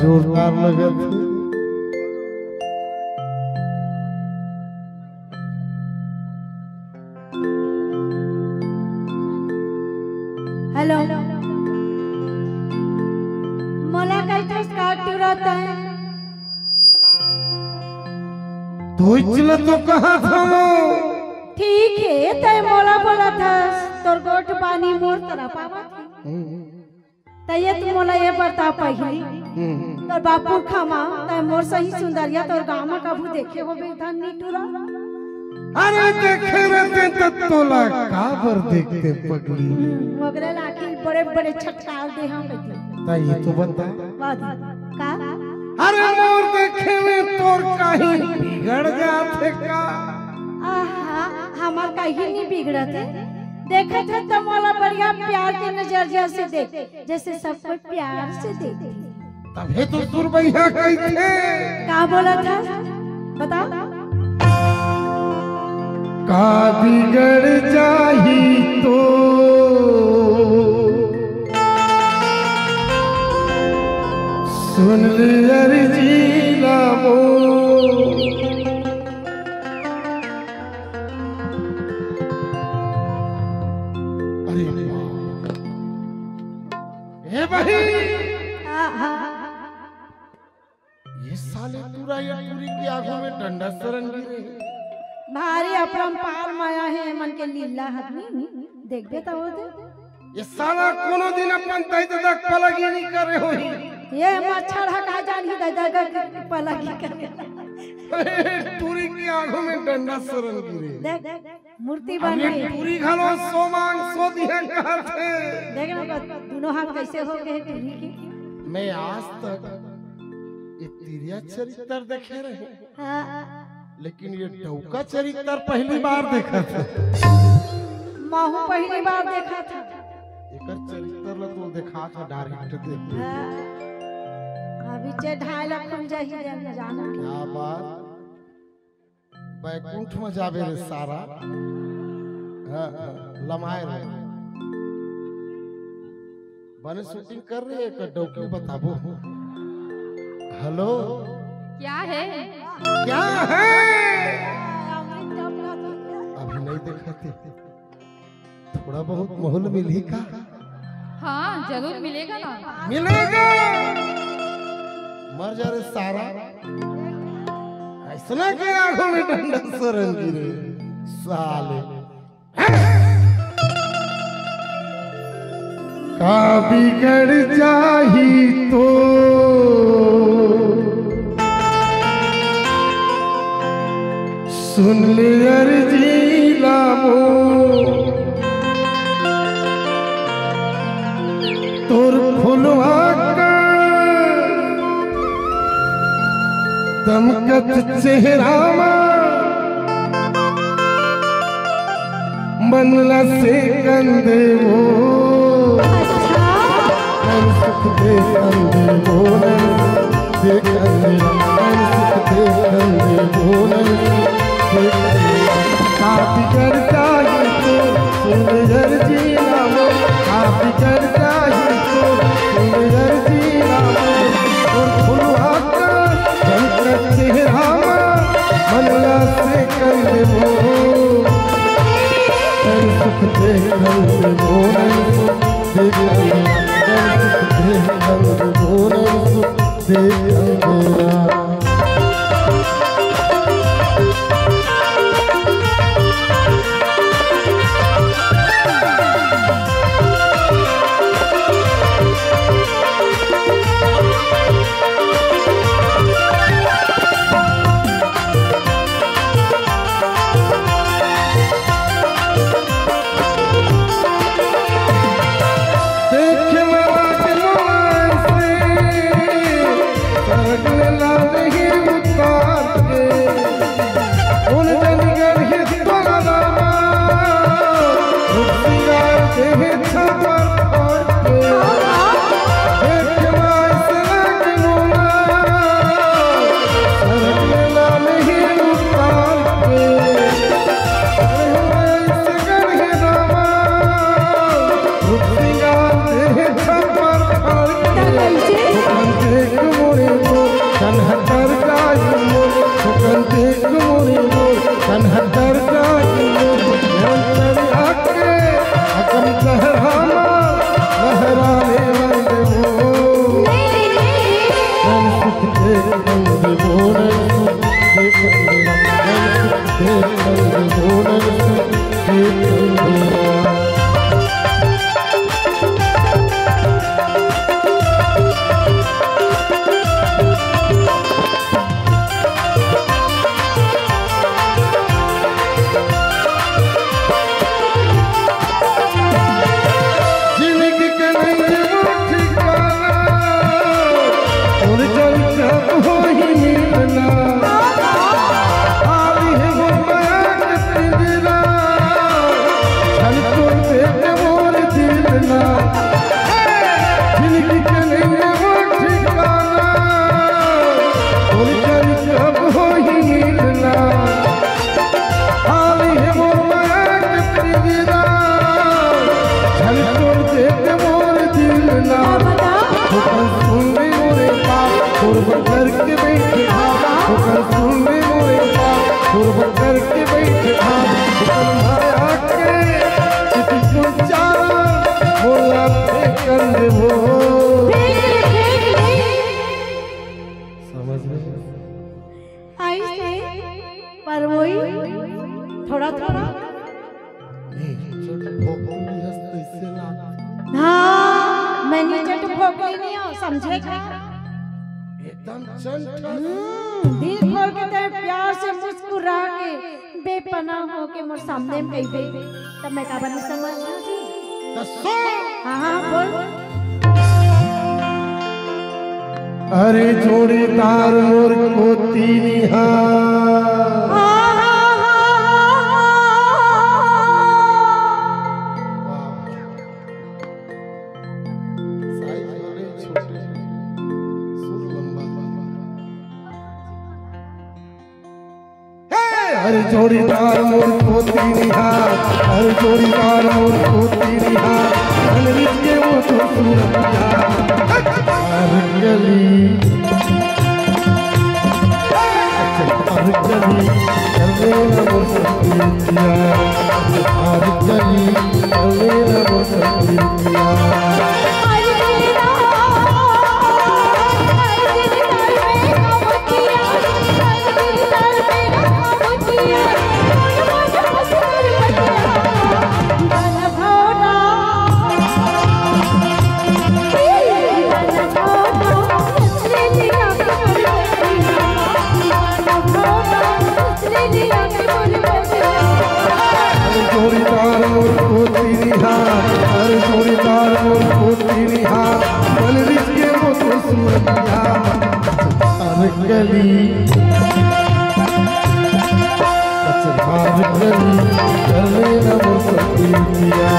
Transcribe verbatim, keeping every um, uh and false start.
जोरदार लगत हे। हेलो, मोला कइथस का टूरा तैं? तोइच ल तो कहत हंव। ठीक हे, तैं मोला बोलत हस, तोर गोठ बानी मोर तरफ आवत हे। हम्म। त ये तो मोला ये बता पहिली, हम्म। तोर बापू खमा, तैं मोर सही सुंदरिया तोर गांव म कभू देखे होबे धन नी टूरा? अरे देखे रहते त तोला काबर देखते पगली? हम्म, मोगरे लाखी बड़े बड़े छटकार दे हम बेटी। त ये तो बता। वादी, का? अरे मोर देखे में तोर कहीं बिगड़ जाथे का? आहा, हमर कहीं नहीं बिगड़त हे। देखत हे त मोला बढ़िया प्यार के नजरिया से देख। जैसे सब कोई प्यार से देखे। तभे तो सुरबैया कहिथे। का बोलत हस? बता। का बिगड़ जाही तो सुन ले अर्जी ला मोर। अरे वाह। हे बहिनी। हाँ, हाँ। ये साले टूरा ये टूरी के आगू में डंडा सरन गिरे हे। भारी अपरंपार माया हे मन के लीला हदनी, देखबे त होथे। ये साला कोनो दिन अपन दाई ददा के पलगी नहीं करे होही। ये मच्छर ह का जानही दाई ददा के पलगी करे। टूरी के आगू में डंडा सरन गिरे। देख, मूर्ति बन अभी गई। टूरी घलो सो मांग सो दिया कहत हे। देख ना, बस दोनों हाथ कैसे हो गए टूरी के। मैं आज तक ये तिरिया चरित्र देखे रहे, हाँ। लेकिन ये डौका चरित्र पहली बार देखत हे। महू पहली बार देखत हे। एकर चरित्र ला तो देखा था डायरेक्ट देख। हाँ। अभी चे ढाई लाख खुल जाही रे, हम जाना। क्या बात। बैकुंठ में जाबे रे सारा। हाँ, हाँ, लमाए रे। बने शूटिंग कर रहे हैं, एक डौकी बताबो। हेलो। क्या है? क्या है? अभी नहीं देखा थे। थोड़ा बहुत मोहल मिली का? हाँ, जरूर मिलेगा ना। मिलेगा। मर जा रे सारा। ऐसना के आगू में डंडा सरन गिरे। साले। का बिगड़ जाही तो सुन ले अर्जी ला मोर। तोर फुलवा का दमकत चेहरा मा मन ला सेकन देवो। अच्छा। नैन सुख दे कंदे वो, नैन सुख दे कंदे, नैन सुख दे कंदे वो, नैन सुख दे कंदे। का बिगड़ जाही तो सुन अर्जी ला मोर, का बिगड़ जाही तो सुन अर्जी ला मोर। तोर फुलवा का चमकत चेहरा मा मन ला सेकन देवो। नैन सुख दे कंदे वो, नैन सुख दे कंदे, नैन सुख दे कंदे वो, नैन सुख दे कंदे। करके बैठे भाग, ओकर सुन ले मोरे बात, पूर्व करके बैठे भाग, ओकर माया के चिट्ठी उच्चारण, मोला फेंकन दे वो। फेंक, फेंक, फेंक। समझ में? आई से, पर वही थोड़ा थोड़ा। ए, चट भोकली हस तैसे लागत। हाँ, मैं नी चट भोकली नहीं हूँ, समझे का? एकदम चंट हस। हम्म, दिल खोल के ते प्यार से मुस्कुरा के बेपनाह होके मोर सामने में कहिबे, तब मैं काबर नहीं समझ लूँ जी? तो सुन। हाँ, हाँ, बोल। अरे जोड़ीदार मोर कोती निहार। हाँ, हाँ, हाँ, हाँ, हाँ। वाह। साइज भले छोटे, सुर लंबा। हे, अरे जोड़ीदार मोर कोती निहार, अरे जोड़ीदार मोर कोती निहार, अरे रिश्ते वो तो सूरतिया। हर गली, हर गली, कर लेना मोर सतीतिया। हर गली, कर लेना मोर सतीतिया। अरे जोड़ीदार मोर कोती निहार, अरे जोड़ीदार मोर कोती निहार, बन रिश्ते वो तो सूरतिया। हर गली, हर गली, कर लेना मोर सतीतिया।